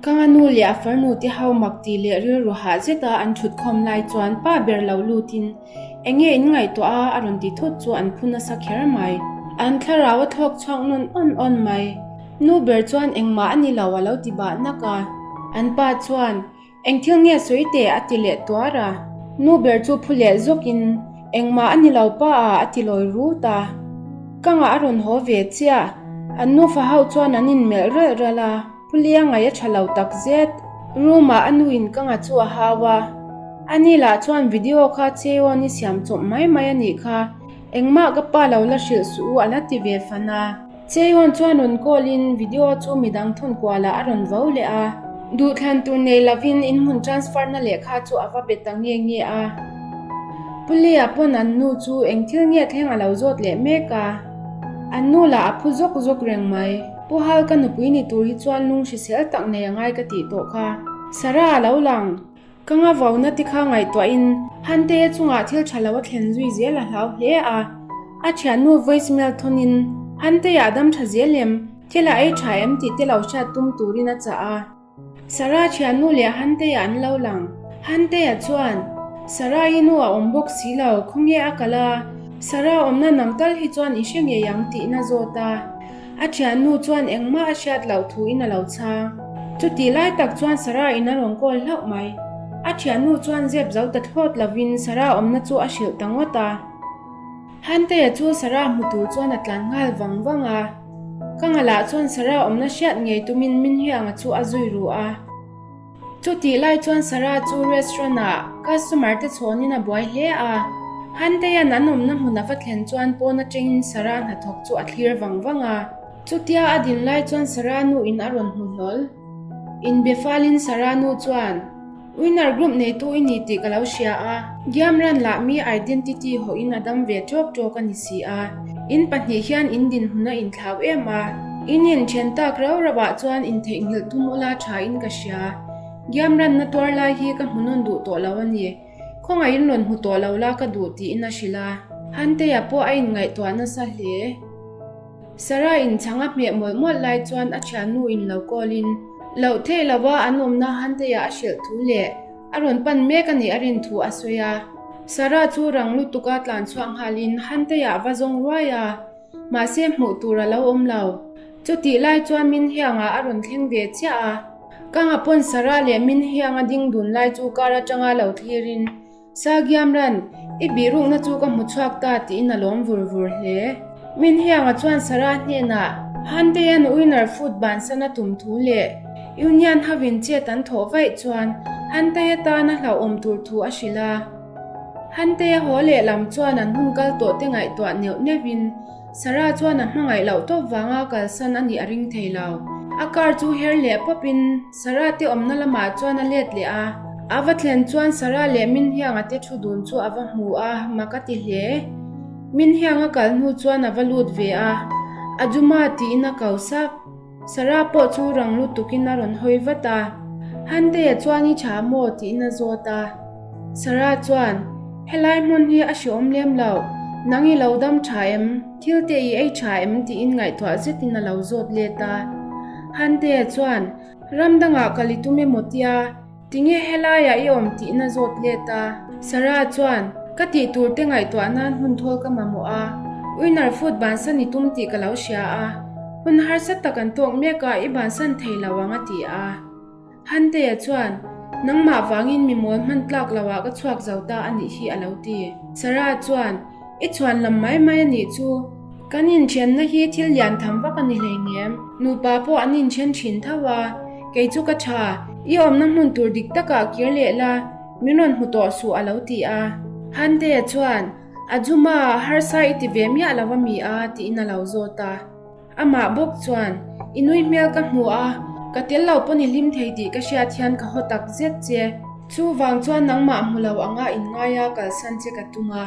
Kanga nu leh a farnu te ho mak tih leh rilru hah zeta an thut khawm lai chuan pa ber lo lutin eng nge in ngaihtuah a a rawn ti thut chu an phu nasa kher mai. An thlarau a thlawk chhuak nawn awn awn mai. Nu ber chuan engmah a ni lo a lo ti bah nak a. An pa chuan Eng thil nge sawi teh a ti leh tuar a. Nu ber chu phu leh zawkin engmah a ni lo pa a a ti lawi rut a. Ka ngah a rawn haw ve chiah. An nufa ho chuan an inmelh ralh ralh a, Pu Lia ngaih a tha lo tak zet. Room ah a nuin ka ngah chu a hau a. Ani lah chuan video kha Cheon i siam chawp mai mai a nih kha. Engmah ka pa lo la hrilh suh u a la ti ve fan a. Cheon chuan rawn call in video chu midang thawn kualah a rawn vo leh a. Duhthlan tur nei lovin inhmun transfer na lehkha chu a va be ta nge nge a. Pu Lia pawn an nu chu eng thil nge thleng a lo zawt leh mek a. An nu lah a phu zawk zawk reng mai. Pu Hal ka nupui ni tur hi chuan lung hrisel tak nei a ngai ka tih tawh kha. Sarah a lo lang. Ka nga vauna te kha ngaihtuahin Hante chungah thil tha lo a thlen zui zel a hlau hle a. A thiannu voice mail thawnin Hante-ah dam tha zel em, thil a ei tha em tih te lo hriat tum turin a chah a. Sarah thiannu leh Hante-ah an lo lang. Hante-a chuan, Sarah-i nu a awm bawk si lo, khawnge a kal a? Sarah awmna nang tal hi chuan i hre ngei ang tihna zawt a. A thiannu chuan engmah a hriat loh thuin a lo chhang. Chutih lai tak chuan Sarah in a rawn call hlauh mai. A thiannu chuan zep zo ta thlawt lovin Sarah awmna chu a hrilh ta ngawt a. Hantea chu Sarah hmu tur chuan a tlan nghal vang vang a. Ka ngalah chuan Sarah awmna hriat ngei tumin Minhianga chu a zui ru a. Chutih lai chuan Sarah chu restaurant ah customer te chhawnin a buai hle a. Hanteia'n an awmna hmun a va thlen chuan pawn atangin Sarah hnathawk chu a thlir vang vang a. Chutia a din lai chuan Sarah nu in a rawn hmu hlawl. Inbe falin Sarah nu chuan, Winner group neitu i ni tih ka lo hria a. Giamran lah mi identity hawhin a dam ve tawk tawk a ni si a. In pahnih hian in dinhmun a inthlau em a. In inthen tak rau rauh ah chuan intheihnghilh tum ula tha in ka hria. Giam ranna tuar lai hi ka hmu nawn duh tawh lo a ni. Khawngaihin rawn hmu tawh lo la ka duh tiin a hrilh a. Hantea pawh a inngaihtuah nasa hle. Sarah in chhang a hmeh mawlh mawlh lai chuan a thiannu in lo call in, loh theih lo a an awmna Hantea a hrilh thu leh a rawn pan mek a nih a rin thu a sawi a. Sarah chu rang lutuk a tlan chhuak nghalin Hantea a va zawng ruai a. Mahse hmuh tur a lo awm lo. Chutih lai chuan Min Hianga a rawn thleng ve chiah a. Ka ngapawn Sarah leh Min Hianga ding dun lai chu kar atanga lo thlirin, Sa Giamran, i bihrukna chu ka hmu chhuak ta tiin a lawm vur vur hle. Min Hianga chuan Sarah hnenah Hantean Winner Food bansan a tum thu leh Union hovin chet an thawh vaih chuan Hantei atana hlauhawm tur thu a hrilh a. Hantea haw lehlam chuan an hun kal tawh te ngaihtuah neuh neuhin Sarah chuan a hmangaih loh tawp vanga kalsan a nih a ring thei lo. A car chu her leh pawpin Sarah te awmna lamah chuan a let leh a. A va thlen chuan Sarah leh Minhianga te thu dun chu a va hmu a, mak a ti hle. Minhianga kal hnu chuan a va lut ve a, Ajuma tiin a ko sap. Sarah pawh chu rang lutukin a rawn hawi vat a, Hantea chuan i tha maw? tiin a zawt a. Sarah chuan, Helai hmun hi a hreawm lem lo, nang i lo dam tha em? Thil te i ei tha em? tiin ngaihtuah zetin a lo zawt let a. Hantea chuan, Ram dangah kal i tum emaw tia? Tinge helaiah i awm tihna zawt let a? Sarah chuan, Ka tih tur te ngaihtuah nan hun thawl ka mamawh a, Winner food bansan i tum tih ka lo hria a, hun harsa tak an tawk mek a, i bansan thei lo ang a ti a. Hantea chuan, Nangmah vangin mi mawl hman tlak lo ah ka chhuak zo ta a nih hi a lo ti. Sarah chuan, I chhuan lam mai mai a nih chu. Kan inthenna hi thil lian tham vak a ni hleinem. Nupa pawh an inthen thin tho a, kei chu ka tha, i awmna hmun tur dik takah kir leh la, min rawn hmu tawh suh a lo ti a. Hantea chuan, Ajuma, harsa i ti ve miah lo a mi a? tiin a lo zawt a. Amah bawk chuan, I nui hmel ka hmu a, ka tel lo pawn i hlim thei tih ka hriat hian ka haw tak zet che. Chuvang chuan nangmah hmu lo anga inngaia kalsan che ka tum a.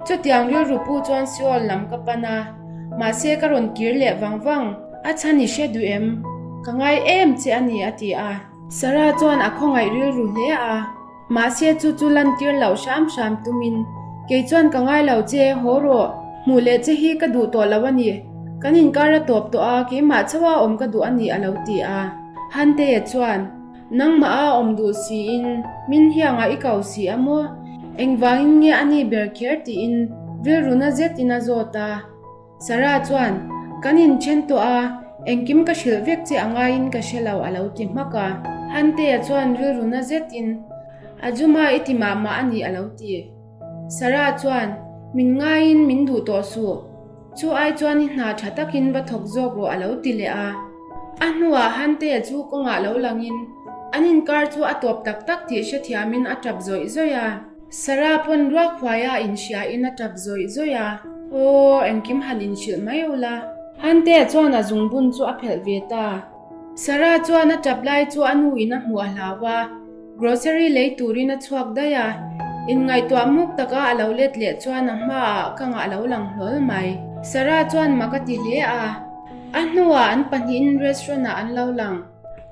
Chutiang rilru pu chuan Seoul lam ka pan a, mahse ka rawn kir leh vang vang. A chhan i hre duh em? Ka ngai em che a ni a ti a. Sarah chuan a khawngaih rilru hle a, mahse chu chu lantir loh hram hram tumin, Kei chuan ka ngai lo che, haw rawh. Hmuh leh che hi ka duh tawh lo a ni. Kan inkar a tawp tawh a, keimah chauha awm ka duh a ni a lo ti a. Hantea chuan, Nangmah a awm duh siin min hiangah i ko si a maw? Engvangin nge a ni ber kher tiin rilru na zetin a zawt a. Sarah chuan, Kan inthen tawh a, engkim ka hrilh vek che a ngaiin ka hre lo a lo ti hmak a. Hantea chuan rilru na zetin, Ajuma i ti mah mah a ni a lo ti. Sarah chuan, Min ngaiin min duh tawh suh. Chu ai chuan i hna tha takin va thawk zawk rawh a lo ti leh a. A hnuah Hantea chu kawngah lo langin an inkar chu a tawp tak tak tih hrethiamin a tap zawih zawih a. Sarah pawn ruak huaia inhriain a tap zawih zawih a. Aw, engkim han inhrilh mai ula. Hantea chuan a zungbun chu a phelh ve ta. Sarah chuan a tap lai chu a nuin a hmuh a hlau a. Grocery lei turin a chhuak daih a, inngaihtuah muk taka a lo let leh chuan a hmaah ka ngah lo lang hlawl mai. Sarah chuan mak a ti hle a, a hnuah an pahnihin restaurant ah an lo lang.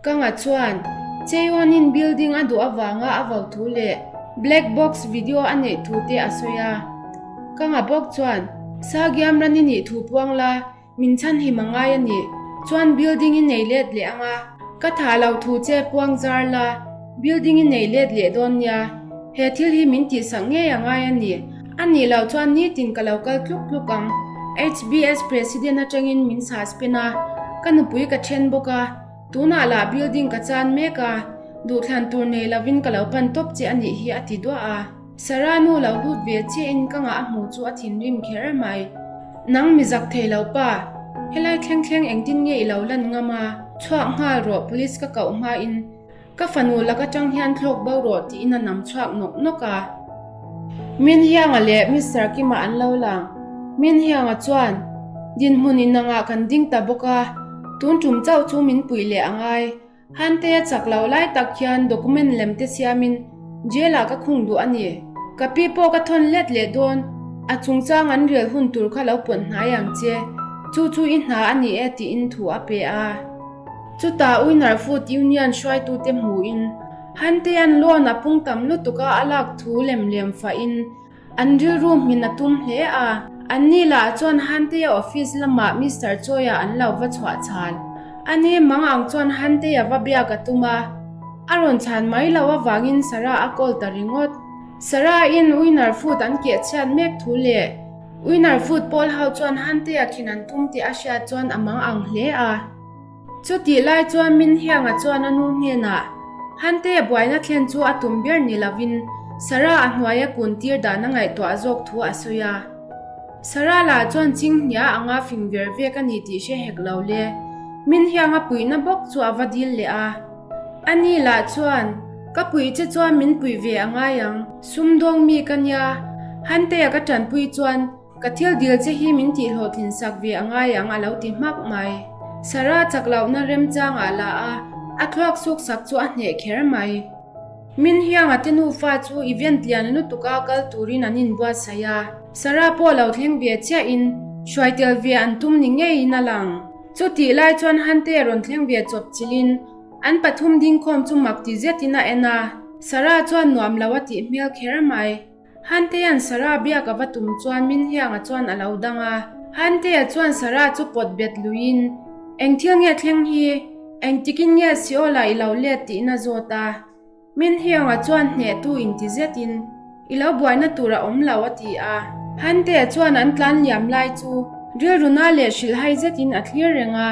Ka ngah chuan Cheon-in building a duh avanga a vo thu leh black box video a neih thu te a sawi a. Ka ngah bawk chuan, Sagiam ran i nih thu puang la, Min chhan hi ma ngai a ni. Chuan building i nei let leh ang a. Ka tha lo thu che puang zar la, building i nei let leh dawn nia. He thil hi min tihsak ngei a ngai a ni. A nih loh chuan nitin ka lo kal tluk tluk ang. HBS President atangin min suspend a, ka nupui ka then bawk a. Tunah lah building ka chan mek a, duhthlan tur nei lovin ka lo pan tawp che a nih hi a ti duah a. Sarah nu lo lut ve chiahin ka ngah a hmu chu a thinrim kher mai. Nang mi zak thei lo pa, helai thleng thleng engtin nge i lo lan ngam a? Chhuak nghal rawh police ka koh hmain ka fanu lak atang hian thlawk bo rawh tiin a nam chhuak nawk nawk a. Min Hianga leh Mister Kima an lo lang. Min Hianga chuan, Dinhmun inangah kan ding ta bawk a, tun tum chauh chu min puih leh a ngai. Hantea chak lo lai tak hian document lem te siamin jail ah ka khung duh a ni. Ka pi pawh ka thawn let leh dawn, a chungchang an rel hun tur kha lo pawt hnai ang che, chu chu i hna a ni e tiin thu a pe a. Chutah Winner Food Union hruaitute hmuhin Hantea'n loan a pung tam lutuk a a lak thu lem lem fahin An rilru hmin a tum hle a, anni lah chuan Hanteia office lamah Mister Chawia an lo va chhuah chhan. Ani mang ang chuan Hanteia va biak a tum a, a rawn chhan mai loh avangin Sarah a call ta ringawt. Sarah-in Winner Food an keh chhiat mek thu leh Winner Food pawl ho chuan Hanteia khin an tum tih a hriat chuan a mang ang hle a. Chutih lai chuan Min Hianga chuan a nu hnenah, Hante buaina thlen chu a tum ber ni lovin Sarah a hnuaia kun tir dan a ngaihtuah zawk thu a sawi a. Sarah lah chuan chinghnia anga fing ver vek a ni tih hre hek lo le. Min Hianga puihna bawk chu a va dil leh a. Ani lah chuan, Ka puih che chuan min puih ve a ngai ang, sumdawng mi ka nia. Hantea ka tanpui chuan Ka thil dil che hi min tih hlawhtlin sak ve a ngai ang a lo ti hmak mai. Sarah chak lohna remchang ah la a, a thluak suk sak chu a hneh kher mai. Min hianga te nufa chu event lian lutuk a kal turin an inbuatsaih a. Sarah pawh lo thleng ve chiahin hruai tel ve an tum ni ngeiin a lang. Chutih lai chuan Hante rawn thleng ve chawp chilhin an pathum dingkhawm chu mak ti zetin a en a. Sarah chuan nuam lo a tih hmel kher mai. Hantea'n Sarah biak a va tum chuan Min Hianga chuan a lo dang a. Hantea chuan Sarah chu pawt bet luiin, Eng thil nge thleng hi? Engtikin nge Seoul-ah i lo let tiin a zawt a. Min Hianga chuan hnehtu inti zetin, I lo buaina tur a awm lo a ti a. Hantea chuan an tlan liam lai chu rilruna leh hrilhhai zetin a thlir reng a.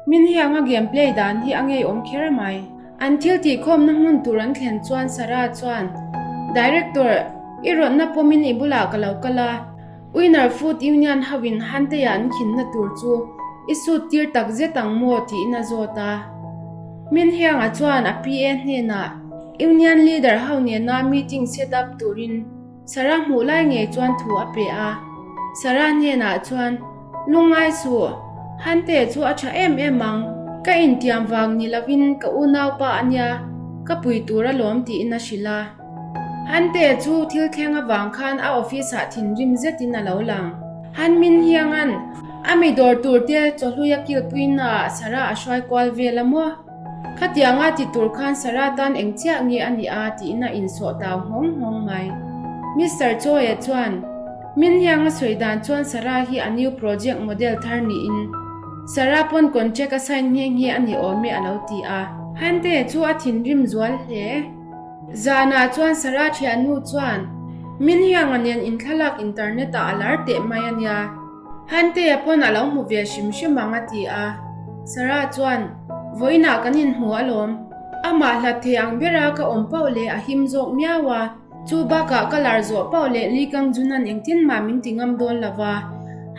Min hiang a game play dan hi a ngeiawm kher mai. An thil tihkhawmna hmun tur an thlen chuan Sarah chuan, Director, i rawtna pawmin i bulah ka lo kal a, Winner Food Union hoin Hanteia an khinna tur chu i sut tir tak zet ang maw? tiin a zawt a. Min hianga chuan a PA hnenah Union leader ho nena meeting set up turin Sarah hmuh lai ngei chuan thu a pe a. Sarah hnenah chuan, Lungngai suh, Hante chu a tha em em ang, ka intiam vang ni lovin ka unaupa a nia, ka pui tur alawm tiin a hrilh a. Hante chu thil thleng avang khan a office ah thinrim zetin a lo lang. Han Min Hianga'n a mi dawr tur te chawhlui a kilpuinaah Sarah a hruai kual vel a maw? Khatianga ti tur khan Sarah tan eng chiah nge a nih a tiin a insawh tau nghawng nghawng mai. Mister Chawia chuan, Min hiang a sawi dan chuan Sarah hi a new project model thar niin. Sarah pawn contract a sign nghe nghe a ni awm e a lo ti a. Hante chu a thinrim zual hle. Zanah chuan Sarah thiannu chuan, Min hianga nen inthlalak internet ah a lar teh mai a nia. Hantea pawn a lo hmu ve hrim hrim ang a ti a. Sarah chuan, Vawiinah kan inhmu alawm. Amah hlat thei ang bera ka awm pauh leh a him zawk miau a. Chu bakah ka lar zawh pauh leh Lee Kang Jun-a'n engtin mah min ti ngam dawn lo va.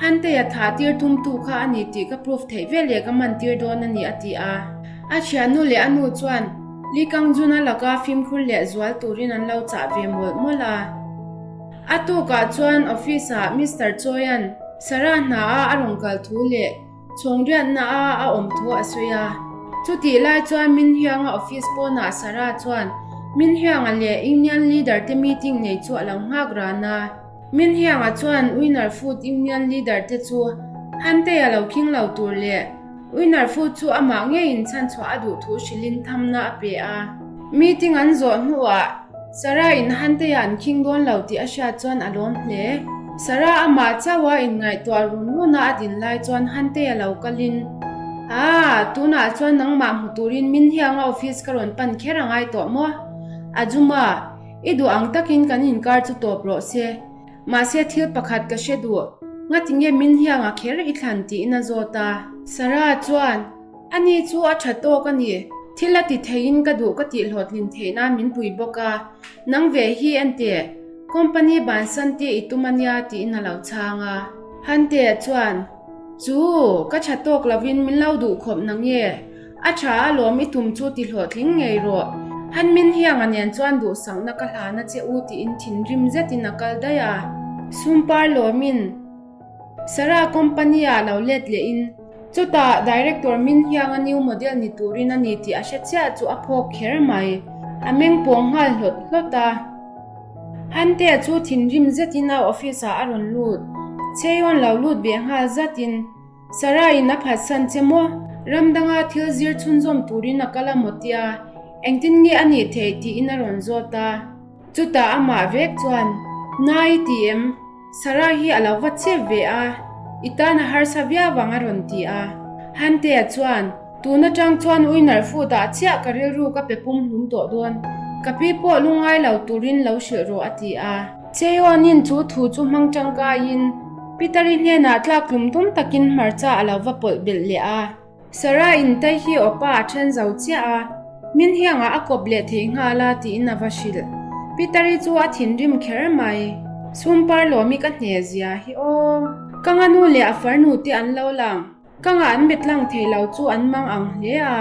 Hantea thah tir tumtu kha a ni tih ka proof theih veleh ka man tir dawn a ni a ti a. A thiannu leh a nu chuan Lee Kang Jun-a laka fimkhur leh zual turin an lo chah ve mawlh mawlh a. A tukah chuan office ah Mister Choi-a'n Sarah hna a a rawn kal thu leh chhawngriatna a a awm thu a sawi a. Chutih lai chuan Min Hyang-a office pawnah Sarah chuan Min Hyang-a leh Union leader te meeting nei chu a lo nghak ran a. Min Hyang-a chuan Winner Food Union leader te chu Hantei-a lo khing lo tur leh Winner Food chu amah ngeiin chhanchhuah a duh thu hrilhin thamna a pe a. Meeting an zawh hnuah Sarah in Hantei-a an khing dawn lo tih a hriat chuan a lawm hle. Sarah amah chauha inngaihtuah run runa a din lai chuan Hantei-a lo kalin, Aa, tunah chuan nangmah hmu turin min hianga office ka rawn pan kher a ngai tawh maw? Ajuma, i duh ang takin kan inkar chu tawp rawh se. Mahse thil pakhat ka hre duh, ngatinge min hianga kher i thlan tiin a zawt a. Sarah chuan, Ani chu a tha tawk a ni, thil a ti theiin ka duh ka tih hlawhtlin theih nan min pui bawk a, nang ve hi enteh, company bansan te i tum a nia tiin a lo chhang a. Hante chuan, Chu, ka tha tawk lovin min lo duh khawp na nge? A tha alawm i tum chu ti hlawhtling ngei rawh. Han min hianga nen chuan duhsakna ka hlan a che u tiin thinrim zetin a kal daih a. Sumpar lawmin Sarah company ah lo let lehin chutah director min hianga new model ni turin a ni tih a hre chiah chu a phawk kher mai. A meng pawng nghal hlawt hlawt a. Hante chu thinrim zetin a office ah a rawn lut. Cheon lo lut ve nghal zatin. Sarah-in a phatsan che maw? Ram danga thil zir chhunzawm turin a kal a maw tia, engtin nge a nih theih tiin a rawn zawt a. Chutah amah vek chuan, Nai i ti em? Sarah hi a lo va chep ve a, i tan a harsa viau ang a rawn ti a. Hantea chuan, Tun atang chuan Winner Food ah chiah ka rilru ka pe pum hlum tawh dawn, ka pi pawh lungngai lo turin lo hrilh rawh a ti a. Cheonin chu thu chu hmang tangkaiin Peter-i hnenah tlak tlum tum takin hmarcha a lo va pawlh belh leh a. Sarah-in tai hi awpa a then zo chiah a, min hiangah a kawp leh thei nghal a tiin a va hrilh. Peter-i chu a thinrim kher mai. Sumpar lawmi ka hne zia hi aw. Ka nganu leh a farnu te an lo lang. Ka ngah an bet lang thei lo chu an mang ang hle a.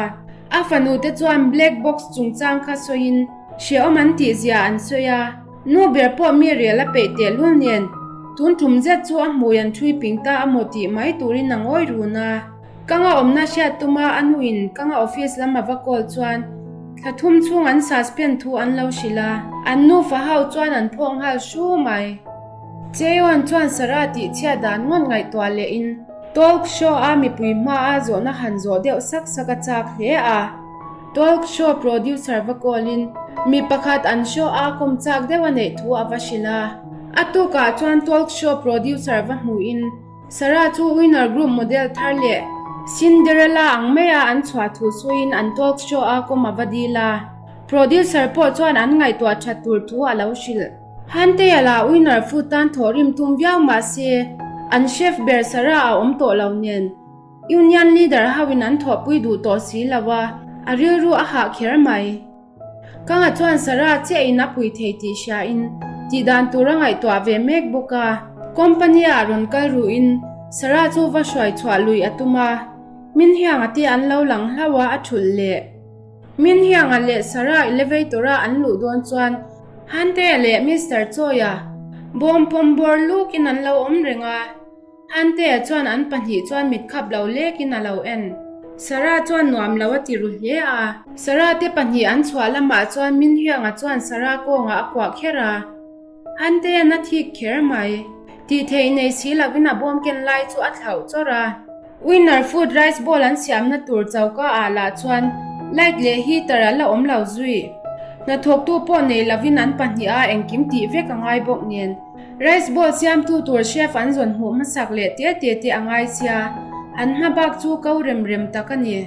A fanu te chuan black box chungchang kha sawiin hrehawm an tih zia an sawi a. Nu ber pawh mi rel a peih tehlul nen tun tum zet chu a hmui an thui ping ta a maw tih mai turin a ngawi run a. Ka nga awmna hriat tuma a nuin ka nga office lam a va call chuan thla thum chhung an suspend thu an lo hrilh a. An nufa ho chuan an phawk nghal hru mai. Cheon chuan Sarah tih chhiat dan ngawt ngaihtuah lehin Talk show a mipui hma a zawhna han zawh deuh sak sak a chak hle a. Talk show producer va call in mi pakhat an show a kawm chak deuh a neih thu a va hrilh a. A tukah chuan talk show producer va hmuh in Sarah chu Winner Group model thar leh Cinderella ang mai a an chhuah thu sawiin an talk show a kawm a va dil a. Producer pawh chuan an ngaihtuah that tur thu a lo hrilh. Hantea lah Winner Food tan thawhrim tum viau mah se, an chef ber Sarah a awm tawh lo nen, Union leader hoin an thawhpui duh tawh si lo a, a rilru a hah kher mai. Kanga chuan Sarah chiahin a pui thei tih hriain tihdan tur a ngaihtuah ve mek bawk a. Company-ah rawn kal ruhin Sarah chu va hruai chhuah lui a tum a, min hianga te an lo lang hlauh a, a thulh leh. Min hianga leh Sarah elevator-a an luh dawn chuan Hante-a leh Mister Choi-a bawm pawm bawr lukin an lo awm reng a. Hante-a chuan an pahnih chuan mit khap lo lekin a lo en. Sarah chuan nuam lo a ti ru hle a. Sarah te pahnih an chhuah lamah chuan Min Hianga chuan Sarah kawngah a kuah kher a. Hante-a'n a thik kher mai. Tih theih nei si lovin a bawm ken lai chu a thlauh chawrh a. Winner Food Rice Bowl an siamna tur choka ah lah chuan light leh heater a la awm lo zui. Hnathawktu pawh nei lovin an pahnih a engkim tih vek a ngai bawk nen. Rice Bowl siamtu tur chef an zawn hmuh hmasak leh te te te a ngai sia. An hma bak chu ko rem rem tak a ni.